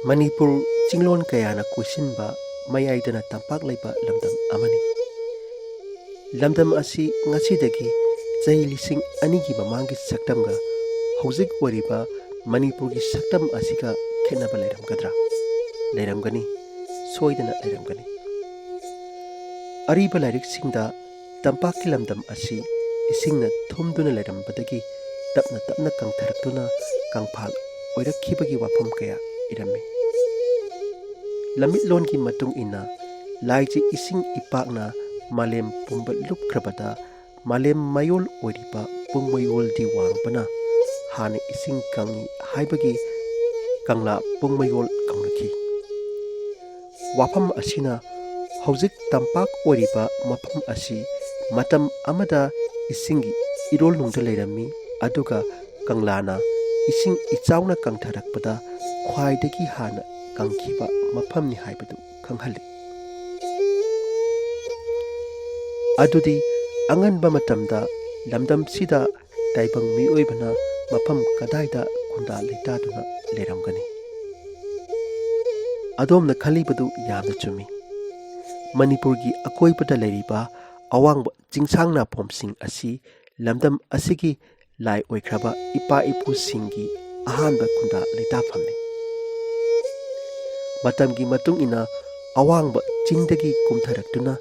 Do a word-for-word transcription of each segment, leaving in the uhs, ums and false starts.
ꯃꯅꯤꯄꯨꯔ ꯆꯤꯡꯂꯣꯟ ꯀꯌꯥꯅ ꯀꯣꯏꯁꯤꯟꯕ ꯃꯌꯥꯏꯗꯅ ꯇꯝꯄꯥꯛ ꯂꯩꯕ ꯂꯝꯗꯝ ꯑꯃꯅꯤ꯫ ꯂꯝꯗꯝ ꯑꯁꯤ ꯉꯁꯤꯗꯒꯤ ꯆꯍꯤ ꯂꯤꯁꯤꯡ ꯑꯅꯤꯒꯤ ꯃꯃꯥꯡꯒꯤ ꯁꯛꯇꯝꯒ ꯍꯧꯖꯤꯛ ꯑꯣꯏꯔꯤꯕ ꯃꯅꯤꯄꯨꯔꯒꯤ ꯁꯛꯇꯝ ꯑꯁꯤꯒ ꯈꯦꯠꯅꯕ ꯂꯩꯔꯝꯒꯗ꯭ꯔꯥ? ꯂꯩꯔꯝꯒꯅꯤ, ꯁꯣꯏꯗꯅ ꯂꯩꯔꯝꯒꯅꯤ꯫ ꯑꯔꯤꯕ ꯂꯥꯏꯔꯤꯛꯁꯤꯡꯗ ꯇꯝꯄꯥꯛꯀꯤ ꯂꯝꯗꯝ ꯑꯁꯤ ꯏꯁꯤꯡꯅ ꯊꯨꯝꯗꯨꯅ ꯂꯩꯔꯝꯕꯗꯒꯤ ꯇꯞꯅ ꯇꯞꯅ ꯀꯪꯊꯔꯛꯇꯨꯅ ꯀꯪꯐꯥꯜ ꯑꯣꯏꯔꯛꯈꯤꯕꯒꯤ ꯋꯥꯐꯝ ꯀꯌꯥ ꯏꯔꯝꯃꯤ꯫ ꯂꯝꯃꯤꯠꯂꯣꯟꯒꯤ ꯃꯇꯨꯡ ꯏꯟꯅ, ꯂꯥꯏꯖ ꯏꯁꯤꯡ ꯏꯄꯥꯛꯅ ꯃꯥꯂꯦꯝ ꯄꯨꯝꯕ ꯂꯨꯞꯈ꯭ꯔꯕꯗ, ꯃꯥꯂꯦꯝ ꯃꯌꯣꯜ ꯑꯣꯏꯔꯤꯕ ꯄꯨꯡꯃꯌꯣꯜꯗꯤ ꯋꯥꯡꯕꯅ ꯍꯥꯟꯅ ꯏꯁꯤꯡ ꯀꯪꯏ ꯍꯥꯏꯕꯒꯤ ꯀꯪꯂꯥ ꯄꯨꯡꯃꯌꯣꯜ ꯀꯧꯅꯈꯤ꯫ ꯋꯥꯐꯝ ꯑꯁꯤꯅ ꯍꯧꯖꯤꯛ ꯇꯝꯄꯥꯛ ꯑꯣꯏꯔꯤꯕ ꯃꯐꯝ ꯑꯁꯤ ꯃꯇꯝ ꯑꯃꯗ ꯏꯁꯤꯡꯒꯤ ꯏꯔꯣꯜꯅꯨꯡꯗ ꯂꯩꯔꯝꯃꯤ, ꯑꯗꯨꯒ ꯀꯪꯂꯥꯅ ꯏꯁꯤꯡ ꯏꯆꯥꯎꯅ ꯀꯪꯊꯔꯛꯄꯗ ꯈ꯭ꯋꯥꯏꯗꯒꯤ ꯍꯥꯟꯅ ꯀꯪꯈꯤꯕ ꯃꯐꯝꯅꯤ ꯍꯥꯏꯕꯗꯨ ꯈꯪꯍꯜꯂꯤ꯫ ꯑꯗꯨꯗꯤ ꯑꯉꯟꯕ ꯃꯇꯝꯗ ꯂꯝꯗꯝꯁꯤꯗ ꯇꯥꯏꯕꯪ ꯃꯤꯑꯣꯏꯕꯅ ꯃꯐꯝ ꯀꯗꯥꯏꯗ ꯈꯨꯟꯗꯥ ꯂꯩꯇꯥꯗꯨꯅ ꯂꯩꯔꯝꯒꯅꯤ? ꯑꯗꯣꯝꯅ ꯈꯜꯂꯤꯕꯗꯨ ꯌꯥꯝꯅ ꯆꯨꯝꯃꯤ꯫ ꯃꯅꯤꯄꯨꯔꯒꯤ ꯑꯀꯣꯏꯕꯗ ꯂꯩꯔꯤꯕ ꯑꯋꯥꯡꯕ ꯆꯤꯡꯁꯥꯡ ꯅꯥꯄꯣꯝꯁꯤꯡ ꯑꯁꯤ ꯂꯝꯗꯝ ꯑꯁꯤꯒꯤ ꯂꯥꯏ ꯑꯣꯏꯈ꯭ꯔꯕ ꯏꯄꯥ ꯏꯄꯨꯁꯤꯡꯒꯤ ꯑꯍꯥꯟꯕ ꯈꯨꯟꯗꯥ ꯂꯩꯇꯥꯐꯝꯅꯤ꯫ ꯃꯇꯝꯒꯤ ꯃꯇꯨꯡ ꯏꯟꯅ ꯑꯋꯥꯡꯕ ꯆꯤꯡꯗꯒꯤ ꯀꯨꯝꯊꯔꯛꯇꯨꯅ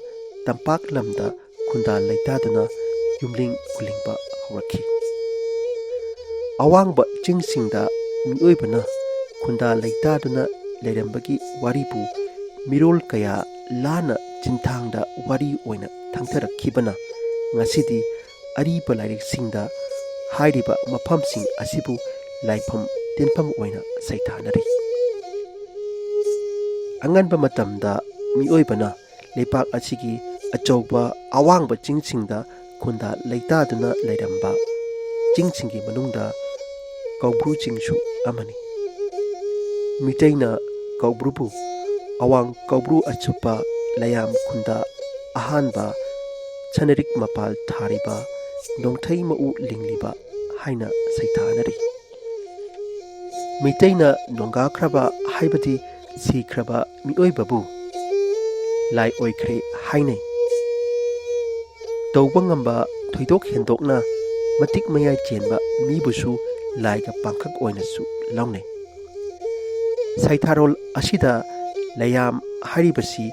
ꯇꯝꯄꯥꯛ ꯂꯝꯗ ꯈꯨꯟꯗꯥ ꯂꯩꯇꯥꯗꯨꯅ ꯌꯨꯝꯂꯤꯡ ꯈꯨꯂꯤꯡꯕ ꯍꯧꯔꯛꯈꯤ꯫ ꯑꯋꯥꯡꯕ ꯆꯤꯡꯁꯤꯡꯗ ꯃꯤꯑꯣꯏꯕꯅ ꯈꯨꯟꯗꯥ ꯂꯩꯇꯥꯗꯨꯅ ꯂꯩꯔꯝꯕꯒꯤ ꯋꯥꯔꯤꯕꯨ ꯃꯤꯔꯣꯜ ꯀꯌꯥ ꯂꯥꯟꯅ ꯆꯤꯟꯊꯥꯡꯗ ꯋꯥꯔꯤ ꯑꯣꯏꯅ ꯊꯥꯡꯊꯔꯛꯈꯤꯕꯅ ꯉꯁꯤꯗꯤ ꯑꯔꯤꯕ ꯂꯥꯏꯔꯤꯛꯁꯤꯡꯗ ꯍꯥꯏꯔꯤꯕ ꯃꯐꯝꯁꯤꯡ ꯑꯁꯤꯕꯨ ꯂꯥꯏꯐꯝ ꯇꯤꯟꯐꯝ ꯑꯣꯏꯅ ꯁꯩꯊꯥꯅꯔꯤ꯫ ꯑꯉꯟꯕ ꯃꯇꯝꯗ ꯃꯤꯑꯣꯏꯕꯅ ꯂꯩꯄꯥꯛ ꯑꯁꯤꯒꯤ ꯑꯆꯧꯕ ꯑꯋꯥꯡꯕ ꯆꯤꯡꯁꯤꯡꯗ ꯈꯨꯟꯗꯥ ꯂꯩꯇꯥꯗꯨꯅ ꯂꯩꯔꯝꯕ ꯆꯤꯡꯁꯤꯡꯒꯤ ꯃꯅꯨꯡꯗ ꯀꯧꯕ꯭ꯔꯨ ꯆꯤꯡꯁꯨ ꯑꯃꯅꯤ꯫ ꯃꯤꯇꯩꯅ ꯀꯧꯕ꯭ꯔꯨꯕꯨ ꯑꯋꯥꯡ ꯀꯧꯕ꯭ꯔꯨ ꯑꯆꯨꯞꯄ ꯂꯩꯌꯥꯝ ꯈꯨꯟꯗ ꯑꯍꯥꯟꯕ ꯁꯅꯔꯤꯛ ꯃꯄꯥꯜ ꯊꯥꯔꯤꯕ ꯅꯣꯡꯊꯩ ꯃꯎ ꯂꯤꯡꯂꯤꯕ ꯍꯥꯏꯅ ꯁꯩꯊꯥꯅꯔꯤ꯫ ꯃꯤꯇꯩꯅ ꯅꯣꯡꯒꯥꯈ꯭ꯔꯕ ꯍꯥꯏꯕꯗꯤ ꯁꯤꯈ꯭ꯔꯕ ꯃꯤꯑꯣꯏꯕꯕꯨ ꯂꯥꯏ ꯑꯣꯏꯈ꯭ꯔꯦ ꯍꯥꯏꯅꯩ꯫ ꯇꯧꯕ ꯉꯝꯕ ꯊꯣꯏꯗꯣꯛ ꯍꯦꯟꯗꯣꯛꯅ ꯃꯇꯤꯛ ꯃꯌꯥꯏ ꯆꯦꯟꯕ ꯃꯤꯕꯨꯁꯨ ꯂꯥꯏꯒ ꯄꯥꯡꯈꯛ ꯑꯣꯏꯅꯁꯨ ꯂꯧꯅꯩ꯫ ꯁꯩꯊꯥꯔꯣꯜ ꯑꯁꯤꯗ ꯂꯩꯌꯥꯝ ꯍꯥꯏꯔꯤꯕꯁꯤ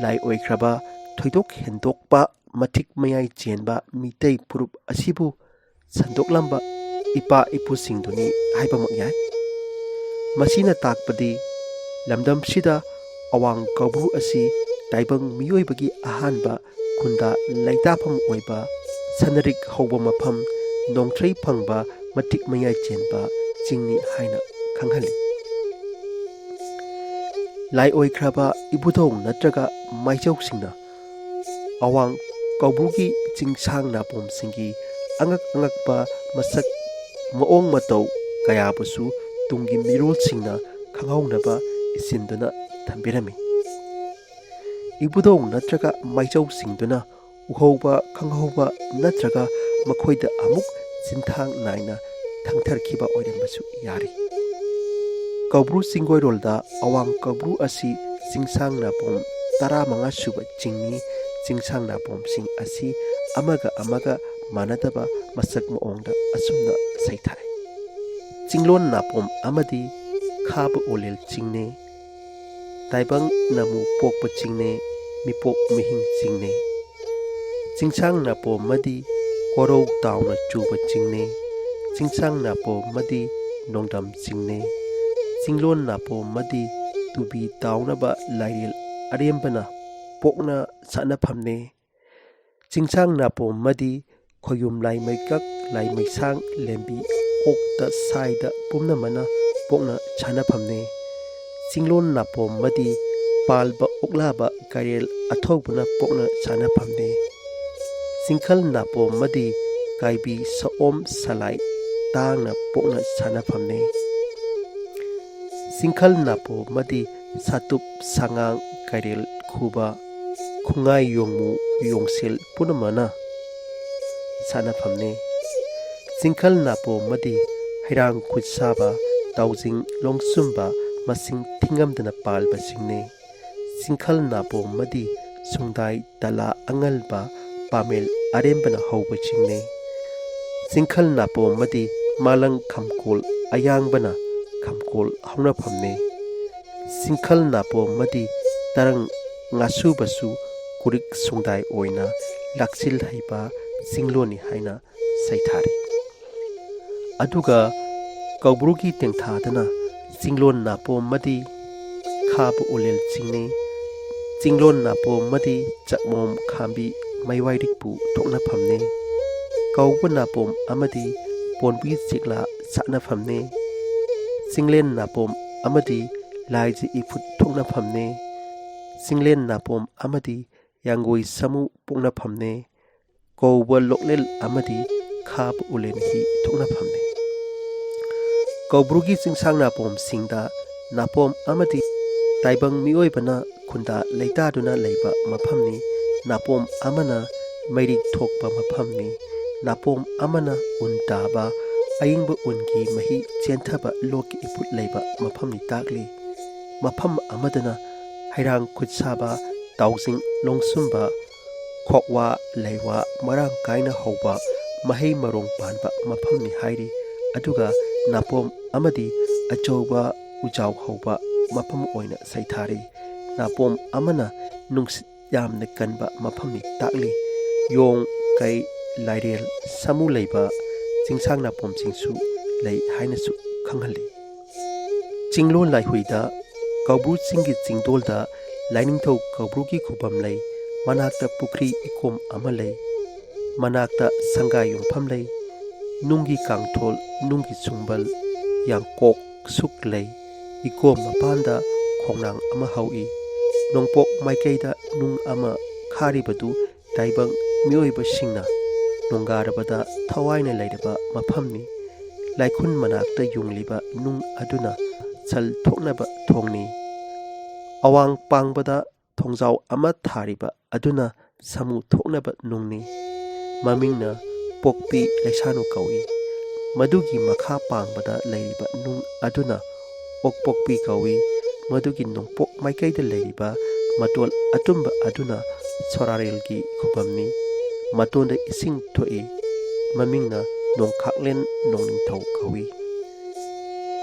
ꯂꯥꯏ ꯑꯣꯏꯈ꯭ꯔꯕ ꯊꯣꯏꯗꯣꯛ ꯍꯦꯟꯗꯣꯛꯄ ꯃꯇꯤꯛ ꯃꯌꯥꯏ ꯆꯦꯟꯕ ꯃꯤꯇꯩ ꯐꯨꯔꯨꯞ ꯑꯁꯤꯕꯨ ꯁꯟꯗꯣꯛꯂꯝꯕ ꯏꯄꯥ ꯏꯄꯨꯁꯤꯡꯗꯨꯅꯤ ꯍꯥꯏꯕꯃꯛ ꯌꯥꯏ꯫ ꯃꯁꯤꯅ ꯇꯥꯛꯄꯗꯤ ꯂꯝꯗꯝꯁꯤꯗ ꯑꯋꯥꯡ ꯀꯧꯕ꯭ꯔꯨ ꯑꯁꯤ ꯇꯥꯏꯕꯪ ꯃꯤꯑꯣꯏꯕꯒꯤ ꯑꯍꯥꯟꯕ ꯈꯨꯟꯗꯥ ꯂꯩꯇꯥꯐꯝ ꯑꯣꯏꯕ ꯁꯅꯔꯤꯛ ꯍꯧꯕ ꯃꯐꯝ, ꯅꯣꯡꯊ꯭ꯔꯩ ꯐꯪꯕ ꯃꯇꯤꯛ ꯃꯌꯥꯏ ꯆꯦꯟꯕ ꯆꯤꯡꯅꯤ ꯍꯥꯏꯅ ꯈꯪꯍꯜꯂꯤ꯫ ꯂꯥꯏ ꯑꯣꯏꯈ꯭ꯔꯕ ꯏꯕꯨꯙꯧ ꯅꯠꯇ꯭ꯔꯒ ꯃꯥꯏꯆꯧꯁꯤꯡꯅ ꯑꯋꯥꯡ ꯀꯧꯕ꯭ꯔꯨꯒꯤ ꯆꯤꯡꯁꯥꯡ ꯅꯥꯄꯣꯝꯁꯤꯡꯒꯤ ꯑꯉꯛ ꯑꯉꯛꯄ ꯃꯁꯛ ꯃꯑꯣꯡ ꯃꯇꯧ ꯀꯌꯥꯕꯨꯁꯨ ꯇꯨꯡꯒꯤ ꯃꯤꯔꯣꯜꯁꯤꯡꯅ ꯈꯪꯍꯧꯅꯕ ꯏꯁꯤꯟꯗꯨꯅ ꯊꯝꯕꯤꯔꯝꯃꯤ꯫ ꯏꯕꯨꯙꯧ ꯅꯠꯇ꯭ꯔꯒ ꯃꯥꯏꯆꯧꯁꯤꯡꯗꯨꯅ ꯎꯍꯧꯕ ꯈꯪꯍꯧꯕ ꯅꯠꯇ꯭ꯔꯒ ꯃꯈꯣꯏꯗ ꯑꯃꯨꯛ ꯆꯤꯟꯊꯥꯡ ꯅꯥꯏꯅ ꯊꯪꯊꯔꯛꯈꯤꯕ ꯑꯣꯏꯔꯝꯕꯁꯨ ꯌꯥꯔꯤ꯫ ꯀꯧꯕ꯭ꯔꯨ ꯆꯤꯡꯒꯣꯏꯔꯣꯜꯗ ꯑꯋꯥꯡ ꯀꯧꯕ꯭ꯔꯨ ꯑꯁꯤ ꯆꯤꯡꯁꯥꯡ ꯅꯥꯄꯣꯝ ꯇꯔꯥꯃꯉꯥ ꯁꯨꯕ ꯆꯤꯡꯅꯤ꯫ ꯆꯤꯡꯁꯥꯡ ꯅꯥꯄꯣꯝꯁꯤꯡ ꯑꯁꯤ ꯑꯃꯒ ꯑꯃꯒ ꯃꯥꯟꯅꯗꯕ ꯃꯁꯛ ꯃꯑꯣꯡꯗ ꯑꯁꯨꯝꯅ ꯁꯩꯊꯥꯏ꯫ ꯆꯤꯡꯂꯣꯟ ꯅꯥꯄꯣꯝ ꯑꯃꯗꯤ ꯈꯥꯕ ꯑꯣꯂꯦꯜ ꯆꯤꯡꯅꯦ꯫ ꯇꯥꯏꯕꯪ ꯅꯃꯨ ꯄꯣꯛꯄ ꯆꯤꯡꯅꯦ꯫ ꯃꯤꯄꯣꯛ ꯃꯤꯍꯤꯡ ꯆꯤꯡꯅꯦ꯫ ꯆꯤꯡꯁꯥꯡ ꯅꯥꯄꯣꯝ ꯑꯃꯗꯤ ꯀꯣꯔꯧ ꯇꯥꯎꯅ ꯆꯨꯕ ꯆꯤꯡꯅꯦ꯫ ꯆꯤꯡꯁꯥꯡ ꯅꯥꯄꯣꯝ ꯑꯃꯗꯤ ꯅꯣꯡꯗꯝ ꯆꯤꯡꯅꯦ꯫ ꯆꯤꯡꯂꯣꯟ ꯅꯥꯄꯣꯝ ꯑꯃꯗꯤ ꯇꯨꯕꯤ ꯇꯥꯎꯅꯕ ꯂꯥꯏꯔꯦꯜ ꯑꯔꯦꯝꯕꯅ ꯄꯣꯛꯅ ꯁꯥꯟꯅꯐꯝꯅꯦ꯫ ꯆꯤꯡꯁꯥꯡ ꯅꯥꯄꯣꯝ ꯑꯃꯗꯤ ꯈꯣꯌꯨꯝ ꯂꯥꯏꯃꯩꯀꯛ ꯂꯥꯏꯃꯩꯁꯥꯡ ꯂꯦꯝꯕꯤ ꯑꯣꯛꯇ ꯁꯥꯏꯗ ꯄꯨꯝꯅꯃꯛꯅ ꯄꯣꯛꯅ ꯁꯥꯟꯅꯐꯝꯅꯦ꯫ ꯆꯤꯡꯂꯣꯟ ꯅꯥꯄꯣꯝ ꯑꯃꯗꯤ ꯄꯥꯜꯕ ꯑꯣꯛꯂꯥꯕ ꯀꯥꯏꯔꯦꯜ ꯑꯊꯧꯕꯅ ꯄꯣꯛꯅ ꯁꯥꯟꯅꯐꯝꯅꯦ꯫ ꯆꯤꯡꯈꯜ ꯅꯥꯄꯣꯝ ꯑꯃꯗꯤ ꯀꯥꯏꯕꯤ ꯁꯑꯣꯝ ꯁꯂꯥꯏ ꯇꯥꯡꯅ ꯄꯣꯛꯅ ꯁꯥꯟꯅꯐꯝꯅꯦ꯫ ꯆꯤꯡꯈꯜ ꯅꯥꯄꯣꯝ ꯑꯃꯗꯤ ꯁꯥꯇꯨꯞ ꯁꯉꯥꯡ ꯀꯥꯏꯔꯦꯜ ꯈꯨꯕ ꯈꯨꯡꯉꯥꯏ ꯌꯣꯡꯃꯨ ꯌꯣꯡꯁꯦꯜ ꯄꯨꯝꯅꯃꯛꯅ ꯁꯥꯟꯅꯐꯝꯅꯤ꯫ ꯆꯤꯡꯈꯜ ꯅꯥꯄꯣꯝ ꯑꯃꯗꯤ ꯍꯩꯔꯥꯡ ꯈꯨꯠꯁꯥꯕ ꯇꯥꯎꯖꯤꯡ ꯂꯣꯡꯆꯨꯝꯕ ꯃꯁꯤꯡ ꯊꯤꯉꯝꯗꯅ ꯄꯥꯜꯕꯁꯤꯡꯅꯤ꯫ ꯆꯤꯡꯈꯜ ꯅꯥꯄꯣꯝ ꯑꯃꯗꯤ ꯁꯨꯡꯗꯥꯏ ꯇꯂꯥ ꯑꯉꯜꯕ ꯄꯥꯃꯦꯜ ꯑꯔꯦꯝꯕꯅ ꯍꯧꯕꯁꯤꯡꯅꯤ꯫ ꯆꯤꯡꯈꯜ ꯅꯥꯄꯣꯝ ꯑꯃꯗꯤ ꯃꯥꯂꯪ ꯈꯝꯀꯣꯜ ꯑꯌꯥꯡꯕꯅ ꯈꯝꯀꯣꯜ ꯍꯧꯅꯐꯝꯅꯤ꯫ ꯆꯤꯡꯈꯜ ꯅꯥꯄꯣꯝ ꯑꯃꯗꯤ ꯇꯔꯪ ꯉꯥꯁꯨꯕꯁꯨ ꯀꯨꯔꯤꯛ ꯁꯨꯡꯗꯥꯏ ꯑꯣꯏꯅ ꯂꯥꯛꯆꯤꯜ ꯍꯩꯕ ꯆꯤꯡꯂꯣꯟꯅꯤ ꯍꯥꯏꯅ ꯁꯩꯊꯥꯔꯤ꯫ ꯑꯗꯨꯒ ꯀꯧꯕ꯭ꯔꯨꯒꯤ ꯇꯦꯡꯊꯥꯗꯅ ꯆꯤꯡꯂꯣꯟ ꯅꯥꯄꯣꯝ ꯑꯃꯗꯤ ꯈꯥꯕ ꯎꯂꯦꯜ ꯆꯤꯡꯅꯤ꯫ ꯆꯤꯡꯂꯣꯟ ꯅꯥꯄꯣꯝ ꯑꯃꯗꯤ ꯆꯛꯃꯣꯝ ꯈꯥꯝꯕꯤ ꯃꯩꯋꯥꯏꯔꯤꯛꯄꯨ ꯊꯣꯛꯅꯐꯝꯅꯤ꯫ ꯀꯧꯕ ꯅꯥꯄꯣꯝ ꯑꯃꯗꯤ ꯄꯣꯟꯕꯤ ꯆꯦꯛꯂꯥ ꯁꯥꯠꯅꯐꯝꯅꯤ꯫ ꯆꯤꯡꯂꯦꯟ ꯅꯥꯄꯣꯝ ꯑꯃꯗꯤ ꯂꯥꯏꯖ ꯏꯐꯨꯠ ꯊꯣꯛꯅꯐꯝꯅꯤ꯫ ꯆꯤꯡꯂꯦꯟ ꯅꯥꯄꯣꯝ ꯑꯃꯗꯤ ꯌꯥꯡꯒꯣꯏ ꯁꯥꯃꯨ ꯄꯣꯛꯅꯐꯝꯅꯤ꯫ ꯀꯧꯕ ꯂꯣꯛꯂꯦꯜ ꯑꯃꯗꯤ ꯈꯥꯕ ꯎꯂꯦꯟ ꯍꯤ ꯊꯣꯛꯅꯐꯝꯅꯤ꯫ ꯀꯧꯕ꯭ꯔꯨꯒꯤ ꯆꯤꯡꯁꯥꯡ ꯅꯥꯄꯣꯝꯁꯤꯡꯗ ꯅꯥꯄꯣꯝ ꯑꯃꯗꯤ ꯇꯥꯏꯕꯪ ꯃꯤꯑꯣꯏꯕꯅ ꯈꯨꯟꯗꯥ ꯂꯩꯇꯥꯗꯨꯅ ꯂꯩꯕ ꯃꯐꯝꯅꯤ꯫ ꯅꯥꯄꯣꯝ ꯑꯃꯅ ꯃꯩꯔꯤꯛ ꯊꯣꯛꯄ ꯃꯐꯝꯅꯤ꯫ ꯅꯥꯄꯣꯝ ꯑꯃꯅ ꯎꯟ ꯇꯥꯕ, ꯑꯏꯪꯕ ꯎꯟꯒꯤ ꯃꯍꯤ ꯆꯦꯟꯊꯕ ꯂꯣꯛꯀꯤ ꯏꯐꯨꯠ ꯂꯩꯕ ꯃꯐꯝꯅꯤ ꯇꯥꯛꯂꯤ꯫ ꯃꯐꯝ ꯑꯃꯗꯅ ꯍꯩꯔꯥꯡ ꯈꯨꯠꯁꯥꯕ, ꯇꯥꯎꯖꯤꯡ ꯂꯣꯡꯁꯨꯝꯕ, ꯈꯣꯛꯋꯥ ꯂꯩꯋꯥ ꯃꯔꯥꯡ ꯀꯥꯏꯅ ꯍꯧꯕ, ꯃꯍꯩ ꯃꯔꯣꯡ ꯄꯥꯟꯕ ꯃꯐꯝꯅꯤ ꯍꯥꯏꯔꯤ꯫ ꯑꯗꯨꯒ ꯅꯥꯄꯣꯝ ꯑꯃꯗꯤ ꯑꯆꯧꯕ ꯎꯖꯥꯎ ꯍꯧꯕ ꯃꯐꯝ ꯑꯣꯏꯅ ꯁꯩꯊꯥꯔꯤ꯫ ꯅꯥꯄꯣꯝ ꯑꯃꯅ ꯅꯨꯡꯁꯤꯠ ꯌꯥꯝꯅ ꯀꯟꯕ ꯃꯐꯝꯅꯤ ꯇꯥꯛꯂꯤ꯫ ꯌꯣꯡ, ꯀꯩ, ꯂꯥꯏꯔꯦꯜ, ꯁꯥꯃꯨ ꯂꯩꯕ ꯆꯤꯡꯁꯥꯡ ꯅꯥꯄꯣꯝꯁꯤꯡꯁꯨ ꯂꯩ ꯍꯥꯏꯅꯁꯨ ꯈꯪꯍꯜꯂꯤ꯫ ꯆꯤꯡꯂꯣꯟ ꯂꯥꯏꯍꯨꯏꯗ ꯀꯧꯕ꯭ꯔꯨ ꯆꯤꯡꯒꯤ ꯆꯤꯡꯗꯣꯜꯗ ꯂꯥꯏꯅꯤꯡꯊꯧ ꯀꯧꯕ꯭ꯔꯨꯒꯤ ꯈꯨꯕꯝ ꯂꯩ꯫ ꯃꯅꯥꯛꯇ ꯄꯨꯈ꯭ꯔꯤ ꯏꯀꯣꯝ ꯑꯃ ꯂꯩ꯫ ꯃꯅꯥꯛꯇ ꯁꯪꯒꯥꯏ ꯌꯣꯟꯐꯝ ꯂꯩ꯫ ꯅꯨꯡꯒꯤ ꯀꯥꯡꯊꯣꯜ, ꯅꯨꯡꯒꯤ ꯁꯨꯝꯕꯜ, ꯌꯥꯡꯀꯣꯛ ꯁꯨꯛ ꯂꯩ꯫ ꯏꯀꯣꯝ ꯃꯄꯥꯟꯗ ꯈꯣꯡꯅꯥꯡ ꯑꯃ ꯍꯧꯏ꯫ ꯅꯣꯡꯄꯣꯛ ꯃꯥꯏꯀꯩꯗ ꯅꯨꯡ ꯑꯃ ꯈꯥꯔꯤꯕꯗꯨ ꯇꯥꯏꯕꯪ ꯃꯤꯑꯣꯏꯕꯁꯤꯡꯅ ꯅꯣꯡꯒꯥꯔꯕꯗ ꯊꯋꯥꯏꯅ ꯂꯩꯔꯕ ꯃꯐꯝꯅꯤ꯫ ꯂꯥꯏꯈꯨꯟ ꯃꯅꯥꯛꯇ ꯌꯨꯡꯂꯤꯕ ꯅꯨꯡ ꯑꯗꯨꯅ ꯁꯜ ꯊꯣꯛꯅꯕ ꯊꯣꯡꯅꯤ꯫ ꯑꯋꯥꯡ ꯄꯥꯡꯕꯗ ꯊꯣꯡꯖꯥꯎ ꯑꯃ ꯊꯥꯔꯤꯕ ꯑꯗꯨꯅ ꯁꯥꯃꯨ ꯊꯣꯛꯅꯕ ꯅꯨꯡꯅꯤ꯫ ꯃꯃꯤꯡꯅ ꯄꯣꯛꯄꯤ ꯂꯩꯁꯥꯅꯨ ꯀꯧꯏ꯫ ꯃꯗꯨꯒꯤ ꯃꯈꯥ ꯄꯥꯡꯕꯗ ꯂꯩꯔꯤꯕ ꯅꯨꯡ ꯑꯗꯨꯅ ꯑꯣꯛꯄꯣꯛꯄꯤ ꯀꯧꯏ꯫ ꯃꯗꯨꯒꯤ ꯅꯣꯡꯄꯣꯛ ꯃꯥꯏꯀꯩꯗ ꯂꯩꯔꯤꯕ ꯃꯇꯣꯜ ꯑꯇꯨꯝꯕ ꯑꯗꯨꯅ ꯁꯣꯔꯥꯔꯦꯜꯒꯤ ꯈꯨꯕꯝꯅꯤ꯫ ꯃꯇꯣꯟꯗ ꯏꯁꯤꯡ ꯊꯣꯛꯏ꯫ ꯃꯃꯤꯡꯅ ꯅꯣꯡꯈꯥꯛꯂꯦꯟ ꯅꯣꯡꯅꯤꯡꯊꯧ ꯀꯧꯏ꯫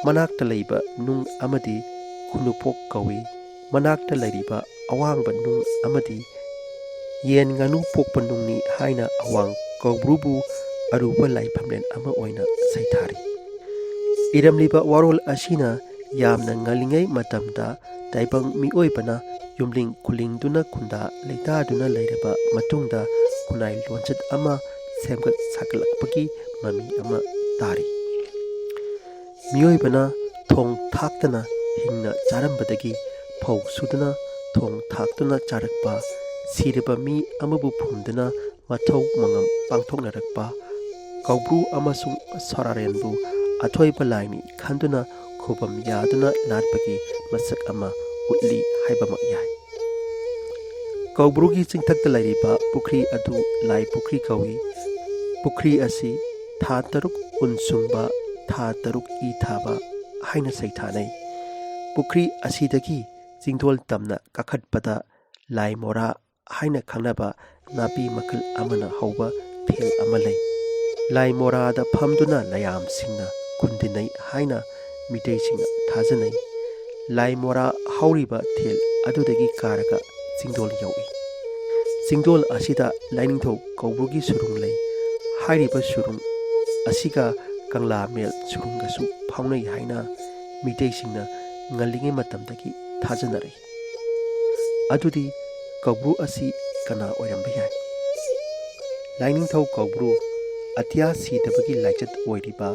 ꯃꯅꯥꯛꯇ ꯂꯩꯕ ꯅꯨꯡ ꯑꯃꯗꯤ ꯈꯨꯅꯨꯄꯣꯛ ꯀꯧꯏ꯫ ꯃꯅꯥꯛꯇ ꯂꯩꯔꯤꯕ ꯑꯋꯥꯡꯕ ꯅꯨꯡ ꯑꯃꯗꯤ ꯌꯦꯟ ꯉꯥꯅꯨ ꯄꯣꯛꯄ ꯅꯨꯡꯅꯤ ꯍꯥꯏꯅ ꯑꯋꯥꯡ ꯀꯧꯕ꯭ꯔꯨꯕꯨ ꯑꯔꯨꯕ ꯂꯥꯏꯐꯝꯂꯦꯟ ꯑꯃ ꯑꯣꯏꯅ ꯁꯩꯊꯥꯔꯤ꯫ ꯏꯔꯝꯂꯤꯕ ꯋꯥꯔꯣꯜ ꯑꯁꯤꯅ ꯌꯥꯝꯅ ꯉꯜꯂꯤꯉꯩ ꯃꯇꯝꯗ ꯇꯥꯏꯕꯪ ꯃꯤꯑꯣꯏꯕꯅ ꯌꯨꯝꯂꯤꯡ ꯈꯨꯂꯤꯡꯗꯨꯅ ꯈꯨꯟꯗꯥ ꯂꯩꯇꯥꯗꯨꯅ ꯂꯩꯔꯕ ꯃꯇꯨꯡꯗ ꯈꯨꯟꯅꯥꯏ ꯂꯣꯟꯆꯠ ꯑꯃ ꯁꯦꯝꯒꯠ ꯁꯥꯒꯠꯂꯛꯄꯒꯤ ꯃꯃꯤ ꯑꯃ ꯇꯥꯔꯤ꯫ ꯃꯤꯑꯣꯏꯕꯅ ꯊꯣꯡ ꯊꯥꯛꯇꯅ ꯍꯤꯡꯅ ꯆꯥꯔꯝꯕꯗꯒꯤ ꯐꯧ ꯁꯨꯗꯨꯅ ꯊꯣꯡ ꯊꯥꯛꯇꯨꯅ ꯆꯥꯔꯛꯄ, ꯁꯤꯔꯕ ꯃꯤ ꯑꯃꯕꯨ ꯐꯨꯝꯗꯨꯅ ꯃꯊꯧ ꯃꯉꯝ ꯄꯥꯡꯊꯣꯛꯅꯔꯛꯄ, ꯀꯧꯕ꯭ꯔꯨ ꯑꯃꯁꯨꯡ ꯁꯣꯔꯥꯔꯦꯟꯕꯨ ꯑꯊꯣꯏꯕ ꯂꯥꯏꯅꯤ ꯈꯟꯗꯨꯅ ꯈꯨꯕꯝ ꯌꯥꯗꯨꯅ ꯂꯥꯠꯄꯒꯤ ꯃꯁꯛ ꯑꯃ ꯎꯠꯂꯤ ꯍꯥꯏꯕꯃꯛ ꯌꯥꯏ꯫ ꯀꯧꯕ꯭ꯔꯨꯒꯤ ꯆꯤꯡꯊꯛꯇ ꯂꯩꯔꯤꯕ ꯄꯨꯈ꯭ꯔꯤ ꯑꯗꯨ ꯂꯥꯏ ꯄꯨꯈ꯭ꯔꯤ ꯀꯧꯏ꯫ ꯄꯨꯈ꯭ꯔꯤ ꯑꯁꯤ ꯊꯥ ꯇꯔꯨꯛ ꯎꯟ ꯁꯨꯡꯕ, ꯊꯥ ꯇꯔꯨꯛ ꯏ ꯊꯥꯕ ꯍꯥꯏꯅ ꯁꯩꯊꯥꯅꯩ꯫ ꯄꯨꯈ꯭ꯔꯤ ꯑꯁꯤꯗꯒꯤ ꯆꯤꯡꯗꯣꯜ ꯇꯝꯅ ꯀꯥꯈꯠꯄꯗ ꯂꯥꯏ ꯃꯣꯔꯥ ꯍꯥꯏꯅ ꯈꯪꯅꯕ ꯅꯥꯄꯤ ꯃꯈꯜ ꯑꯃꯅ ꯍꯧꯕ ꯊꯦꯜ ꯑꯃ ꯂꯩ꯫ ꯂꯥꯏ ꯃꯣꯔꯥꯗ ꯐꯝꯗꯨꯅ ꯂꯌꯥꯝꯁꯤꯡꯅ ꯈꯨꯟꯗꯤꯟꯅꯩ ꯍꯥꯏꯅ ꯃꯤꯇꯩꯁꯤꯡꯅ ꯊꯥꯖꯅꯩ꯫ ꯂꯥꯏ ꯃꯣꯔꯥ ꯍꯧꯔꯤꯕ ꯊꯦꯜ ꯑꯗꯨꯗꯒꯤ ꯀꯥꯔꯒ ꯆꯤꯡꯗꯣꯜ ꯌꯧꯏ꯫ ꯆꯤꯡꯗꯣꯜ ꯑꯁꯤꯗ ꯂꯥꯏꯅꯤꯡꯊꯧ ꯀꯧꯕ꯭ꯔꯨꯒꯤ ꯁꯨꯔꯨꯡ ꯂꯩ꯫ ꯍꯥꯏꯔꯤꯕ ꯁꯨꯔꯨꯡ ꯑꯁꯤꯒ ꯀꯪꯂꯥ ꯃꯦꯜ ꯁꯨꯔꯨꯡꯒꯁꯨ ꯐꯥꯎꯅꯩ ꯍꯥꯏꯅ ꯃꯤꯇꯩꯁꯤꯡꯅ ꯉꯜꯂꯤꯉꯩ ꯃꯇꯝꯗꯒꯤ ꯊꯥꯖꯅꯔꯛꯏ꯫ ꯑꯗꯨꯗꯤ ꯀꯧꯕ꯭ꯔꯨ ꯑꯁꯤ ꯀꯅꯥ ꯑꯣꯏꯔꯝꯕ ꯌꯥꯏ? ꯂꯥꯏꯅꯤꯡꯊꯧ ꯀꯧꯕ꯭ꯔꯨ ꯑꯇꯤꯌꯥ ꯁꯤꯗꯕꯒꯤ ꯂꯥꯏꯆꯠ ꯑꯣꯏꯔꯤꯕ,